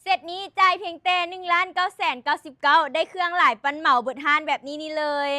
ເຊັດນີ້ຈ່າຍພຽງແຕ່ໜຶ່ງລ້ານເກົ້າແສນເກົ້າສິບເກົ້າ ໄດ້ເຄື່ອງຫຼາຍປານເໝົາເບິດຮ້ານແບບນີ້ນີ້ເລີຍ.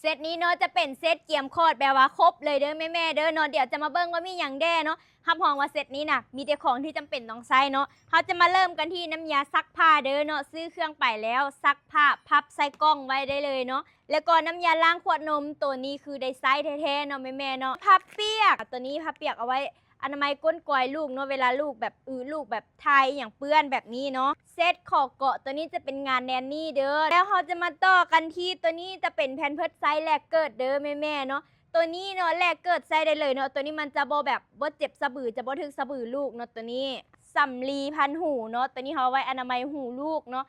ເຊັດນີ້ເນາະ ຈະເປັນເຊັດກຽມຄອດ ແບບວ່າຄົບເລີຍເດີແມ່ໆເດີເນາະ. ດຽວຈະມາເບິ່ງວ່າມີຫຍັງແດ່ເນາະ. ຮັບຮອງວ່າເຊັດນີ້ນະ ມີແຕ່ຂອງທີ່ຈຳເປັນຕ້ອງໃຊ້ເນາະ. ເຮົາຈະມາເລີ່ມກັນທີ່ນ້ຳຢາຊັກຜ້າເດີເນາະ. ຊື້ເຄື່ອງໄປແລ້ວ ຊັກຜ້າ ພັບໃສ່ກ່ອງໄວ້ໄດ້ເລີຍເນາະ. ແລ້ວກໍນ້ຳຢາລ້າງຂວດນົມ ໂຕນີ້ຄືໄດ້ໃຊ້ແທ້ໆເນາະແມ່ໆເນາະ. ຜ້າປຽກ ໂຕນີ້ຜ້າປຽກເອົາໄວ້ອະນາໄມກົ້ນກອຍລູກເນາະ ເວລາລູກແບບອື ລູກແບບຖ່າຍອີ່ຫຍັງເປື້ອນແບບນີ້ເນາະ. ເຊັດຂໍເກາະ ໂຕນີ້ຈະເປັນງານແນນນີ້ເດີ. ແລ້ວເຮົາຈະມາຕໍ່ກັນທີ່ ໂຕນີ້ຈະເປັນແພມເພີດໄຊສ໌ແລກເກີດເດີແມ່ໆເນາະ. ໂຕນີ້ເນາະ ແລກເກີດໃຊ້ໄດ້ເລີຍເນາະ. ໂຕນີ້ມັນຈະບໍ່ແບບ ບໍ່ເຈັບສະບື ຈະບໍ່ຖືກສະບືລູກເນາະ. ໂຕນີ້ສຳລີພັນຫູເນາະ. ໂຕນີ້ເຮົາເອົາໄວ້ອະນາໄມຫູລູກເນາະ.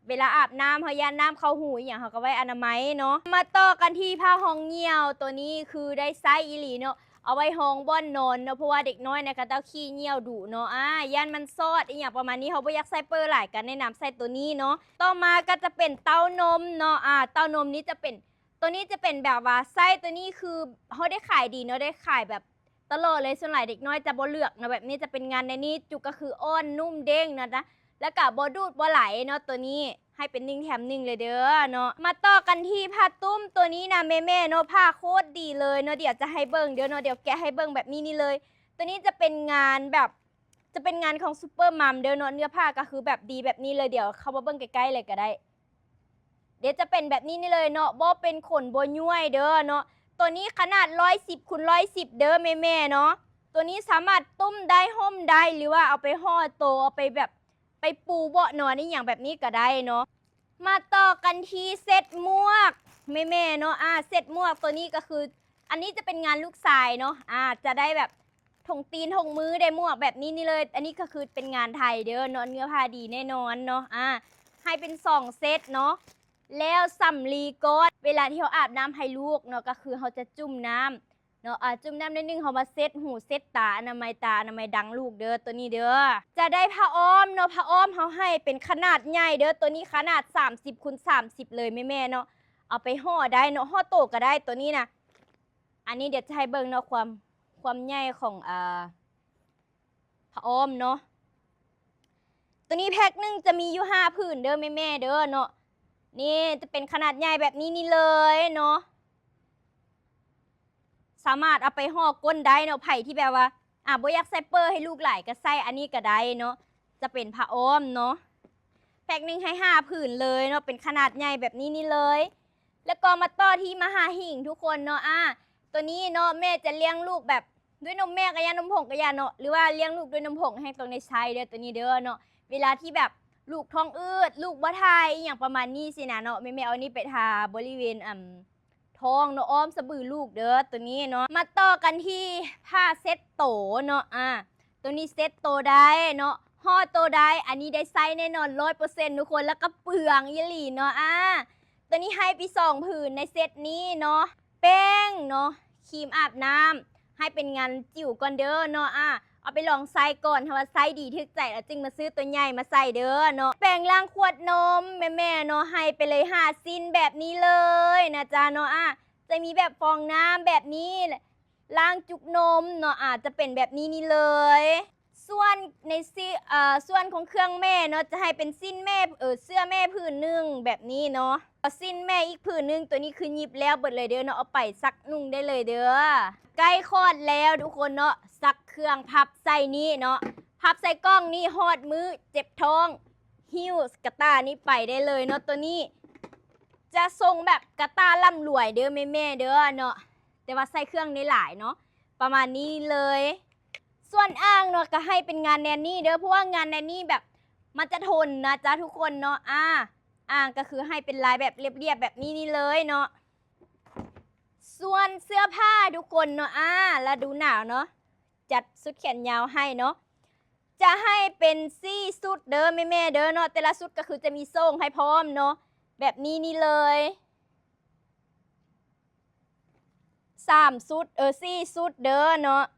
ເວລາອາບນ້ຳ ເຮົາຢ້ານນ້ຳເຂົ້າຫູອີ່ຫຍັງ ເຮົາກໍໄວ້ອະນາໄມເນາະ. ມາຕໍ່ກັນທີ່ຜ້າຮອງຍ່ຽວ ໂຕນີ້ຄືໄດ້ໃຊ້ອີ່ຫຼີເນາະ ເອົາໄວ້ຮອງບ່ອນນອນເນາະ ເພາະວ່າເດັກນ້ອຍນະ ເຂົາເຈົ້າຂີ້ຍ່ຽວດຸເນາະ. ອາ ຢ້ານມັນຊອດອີ່ຫຍັງປະມານນີ້ ເຮົາບໍ່ຢາກໃຊ້ເປິ້ຫຼາຍ ກໍແນະນຳໃຊ້ໂຕນີ້ເນາະ. ຕໍ່ມາກໍຈະເປັນເຕົ້ານົມເນາະ. ອາ ເຕົ້ານົມນີ້ຈະເປັນ ໂຕນີ້ຈະເປັນແບບວ່າໃຊ້ ໂຕນີ້ຄືເຮົາໄດ້ຂາຍດີເນາະ ໄດ້ຂາຍແບບ ຕະຫຼອດເລີຍ. ສ່ວນຫຼາຍເດັກນ້ອຍຈະບໍ່ເລືອກເນາະ ແບບນີ້ຈະເປັນງານໃນນີ້ ຈຸກກໍຄືອ່ອນ ນຸ້ມ ເດ້ງນະຈະ ແລ້ວກໍບໍ່ດູດບໍ່ໄຫຼເນາະ. ໂຕນີ້ໃຫ້ເປັນໜຶ່ງແຖມໜຶ່ງເລີຍເດີເນາະ. ມາຕໍ່ກັນທີ່ຜ້າຕຸ້ມ ໂຕນີ້ນະແມ່ໆເນາະ ຜ້າໂຄດດີເລີຍເນາະ. ດຽວຈະໃຫ້ເບິ່ງເດີເນາະ ດຽວແກະໃຫ້ເບິ່ງແບບນີ້ນີ້ເລີຍ. ໂຕນີ້ຈະເປັນງານແບບ ຈະເປັນງານຂອງຊຸບເປີມັມເດີເນາະ. ເນື້ອຜ້າກໍຄືແບບດີແບບນີ້ເລີຍ. ດຽວເຂົ້າມາເບິ່ງໃກ້ໆເລີຍກໍໄດ້. ດຽວຈະເປັນແບບນີ້ນີ້ເລີຍເນາະ ບໍ່ເປັນຂົນບໍ່ຍ້ວຍເດີເນາະ. ໂຕນີ້ຂະໜາດຮ້ອຍສິບຄູນຮ້ອຍສິບເດີແມ່ໆເນາະ. ໂຕນີ້ສາມາດຕຸ້ມໄດ້ ຫົ່ມໄດ້ ຫຼືວ່າເອົາໄປຫໍ່ໂຕ ເອົາໄປແບບ ໄປປູເບາະນອນອີ່ຫຍັງແບບນີ້ກໍໄດ້ເນາະ. ມາຕໍ່ກັນທີ່ເຊັດໝວກແມ່ໆເນາະ. ອາ ເຊັດໝວກໂຕນີ້ກໍຄື ອັນນີ້ຈະເປັນງານລູກຊາຍເນາະ. ອາ ຈະໄດ້ແບບ ຖົງຕີນຖົງມື ໄດ້ໝວກແບບນີ້ນີ້ເລີຍ. ອັນນີ້ກໍຄືເປັນງານໄທເດີເນາະ ເນື້ອຜ້າດີແນ່ນອນເນາະ. ອາ ໃຫ້ເປັນສອງເຊັດເນາະ. ແລ້ວສຳລີກ້ອນ ເວລາທີ່ເຮົາອາບນ້ຳໃຫ້ລູກເນາະ ກໍຄືເຮົາຈະຈຸ່ມນ້ຳເນາະ ອາ ຈຸ່ມນ້ຳໜ້ອຍໜຶ່ງ ເຮົາມາເຊັດຫູເຊັດຕາ ອະນາໄມຕາ ອະນາໄມດັງລູກເດີ ໂຕນີ້ເດີ. ຈະໄດ້ຜ້າອ້ອມເນາະ ຜ້າອ້ອມເຮົາໃຫ້ເປັນຂະໜາດໃຫຍ່ເດີ ໂຕນີ້ຂະໜາດສາມສິບຄູນສາມສິບເລີຍແມ່ໆເນາະ. ເອົາໄປຫໍ່ໄດ້ເນາະ ຫໍ່ໂຕກໍໄດ້ໂຕນີ້ນະ. ອັນນີ້ດຽວຈະໃຫ້ເບິ່ງເນາະ ຄວາມ ຄວາມໃຫຍ່ຂອງ ອ່າ ຜ້າອ້ອມເນາະ. ໂຕນີ້ແພັກໜຶ່ງຈະມີຢູ່ຫ້າຜືນເດີແມ່ໆເດີເນາະ. ນີ້ຈະເປັນຂະໜາດໃຫຍ່ແບບນີ້ນີ້ເລີຍເນາະ. ສາມາດເອົາໄປຫໍ່ກົ້ນໄດ້ເນາະ. ໃຜທີ່ແບບວ່າ ອາ ບໍ່ຢາກໃສ່ເປີໃຫ້ລູກຫຼາຍ ກໍໃສ່ອັນນີ້ກໍໄດ້ເນາະ. ຈະເປັນຜ້າອ້ອມເນາະ. ແພັກໜຶ່ງໃຫ້ຫ້າຜືນເລີຍເນາະ ເປັນຂະໜາດໃຫຍ່ແບບນີ້ນີ້ເລີຍ. ແລ້ວກໍມາຕໍ່ທີ່ມະຫາຫິງທຸກຄົນເນາະ. ອາ ໂຕນີ້ເນາະ ແມ່ຈະລ້ຽງລູກແບບດ້ວຍນົມແມ່ກໍຢ່າ ນົມຜົງກໍຢ່າເນາະ ຫຼືວ່າລ້ຽງລູກດ້ວຍນົມຜົງ ແຮ່ງຕ້ອງໄດ້ໃຊ້ເດີ ໂຕນີ້ເດີເນາະ. ເວລາທີ່ແບບລູກທ້ອງອືດ ລູກບໍ່ຖ່າຍອີ່ຫຍັງປະມານນີ້ຊີ້ນະເນາະ ແມ່ໆເອົານີ້ໄປທາບໍລິເວນ ອຳ ທ້ອງເນາະ ອ້ອມສະບືລູກເດີ ໂຕນີ້ເນາະ. ມາຕໍ່ກັນທີ່ຜ້າເຊັດໂຕເນາະ. ອາ ໂຕນີ້ເຊັດໂຕໄດ້ເນາະ ຫໍ່ໂຕໄດ້ ອັນນີ້ໄດ້ໃຊ້ແນ່ນອນຮ້ອຍເປີເຊັນທຸກຄົນ ແລ້ວກໍເປືອງອີ່ຫຼີເນາະ. ອາ ໂຕນີ້ໃຫ້ໄປສອງຜືນໃນເຊັດນີ້ເນາະ. ແປ້ງເນາະ ຄຣີມອາບນ້ຳ ໃຫ້ເປັນງານຈິ້ວກ່ອນເດີເນາະ. ອາ ເອົາໄປລອງໃຊ້ກ່ອນ ຖ້າວ່າໃຊ້ດີຖືກໃຈແລ້ວຈຶ່ງມາຊື້ໂຕໃຫຍ່ມາໃສ່ເດີເນາະ. ແປງລ້າງຂວດນົມແມ່ໆເນາະ ໃຫ້ໄປເລີຍຫ້າຊິ້ນແບບນີ້ເລີຍນະຈະເນາະ. ອາ ຈະມີແບບຟອງນ້ຳແບບນີ້ ລ້າງຈຸກນົມເນາະ ອາ ຈະເປັນແບບນີ້ນີ້ເລີຍ. ສ່ວນໃນຊິ ເອີ ສ່ວນຂອງເຄື່ອງແມ່ເນາະ ຈະໃຫ້ເປັນສິ້ນແມ່ ເອີ ເສື້ອແມ່ຜືນໜຶ່ງແບບນີ້ເນາະ ສິ້ນແມ່ອີກຜືນໜຶ່ງ. ໂຕນີ້ຄືຫຍິບແລ້ວເບິດເລີຍເດີເນາະ ເອົາໄປຊັກນຸ່ງໄດ້ເລີຍເດີ. ໃກ້ຄອດແລ້ວທຸກຄົນເນາະ ຊັກເຄື່ອງ ພັບໃສ່ນີ້ເນາະ ພັບໃສ່ກ່ອງນີ້ ຮອດມື້ເຈັບທ້ອງ ຫິ້ວກະຕ່ານີ້ໄປໄດ້ເລີຍເນາະ. ໂຕນີ້ຈະຊົງແບບກະຕ່າລ່ຳລວຍເດີແມ່ໆເດີເນາະ ແຕ່ວ່າໃສ່ເຄື່ອງໄດ້ຫຼາຍເນາະ ປະມານນີ້ເລີຍ. ສ່ວນອ່າງເນາະ ກໍໃຫ້ເປັນງານແນນນີ້ເດີ ເພາະວ່າງານແນນນີ້ແບບມັນຈະທົນນະຈະທຸກຄົນເນາະ. ອາ ອ່າງກໍຄືໃຫ້ເປັນລາຍແບບລຽບໆແບບນີ້ນີ້ເລີຍເນາະ. ສ່ວນເສື້ອຜ້າທຸກຄົນເນາະ ອາ ລະດູໜາວເນາະ ຈັດຊຸດແຂນຍາວໃຫ້ເນາະ ຈະໃຫ້ເປັນສີ່ຊຸດເດີແມ່ໆເດີເນາະ. ແຕ່ລະຊຸດກໍຄືຈະມີໂສ້ງໃຫ້ພ້ອມເນາະ ແບບນີ້ນີ້ເລີຍ ສາມຊຸດ ເອີ ສີ່ຊຸດເດີເນາະ.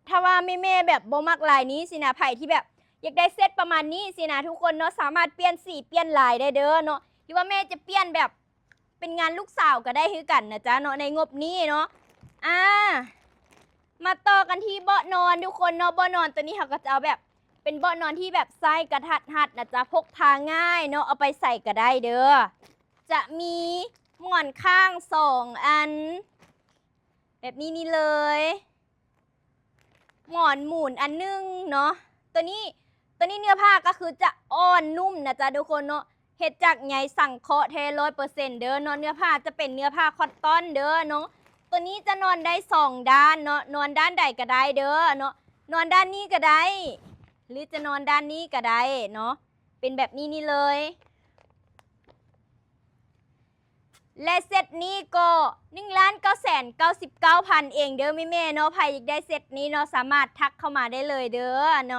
ຖ້າວ່າແມ່ໆແບບບໍ່ມັກລາຍນີ້ຊີ້ນະ ໃຜທີ່ແບບຢາກໄດ້ເຊັດປະມານນີ້ຊີ້ນະ ທຸກຄົນເນາະ ສາມາດປ່ຽນສີປ່ຽນລາຍໄດ້ເດີເນາະ ຫຼືວ່າແມ່ຈະປ່ຽນແບບເປັນງານລູກສາວກໍໄດ້ຄືກັນນະຈະເນາະ ໃນງົບນີ້ເນາະ. ອາ ມາຕໍ່ກັນທີ່ເບາະນອນທຸກຄົນເນາະ. ເບາະນອນໂຕນີ້ເຮົາກໍຈະເອົາແບບ ເປັນເບາະນອນທີ່ແບບໃຊ້ກະທັດຮັດນະຈ໊ະ ພົກພາງ່າຍເນາະ ເອົາໄປໃສກະໄດ້ເດີ. ຈະມີໝອນຂ້າງສອງອັນ ແບບນີ້ນີ້ເລີຍ ໝອນໝູນອັນໜຶ່ງເນາະ. ໂຕນີ້ ໂຕນີ້ເນື້ອຜ້າກໍຄືຈະອ່ອນນຸ້ມນະຈ໊ະທຸກຄົນເນາະ ເຮັດຈາກໃຍສັງເຄາະແທ້ຮ້ອຍເປີເຊັນເດີເນາະ. ເນື້ອຜ້າຈະເປັນເນື້ອຜ້າຄອດຕອນເດີເນາະ. ໂຕນີ້ຈະນອນໄດ້ສອງດ້ານເນາະ ນອນດ້ານໃດກະໄດ້ເດີເນາະ ນອນດ້ານນີ້ກະໄດ້ ຫຼືຈະນອນດ້ານນີ້ກະໄດ້ເນາະ ເປັນແບບນີ້ນີ້ເລີຍ. ແລະເຊັດນີ້ກໍໜຶ່ງລ້ານເກົ້າແສນເກົ້າສິບເກົ້າພັນເອງເດີແມ່ໆເນາະ. ໃຜຢາກໄດ້ເຊັດນີ້ເນາະ ສາມາດທັກເຂົ້າມາໄດ້ເລີຍເດີເນາະ.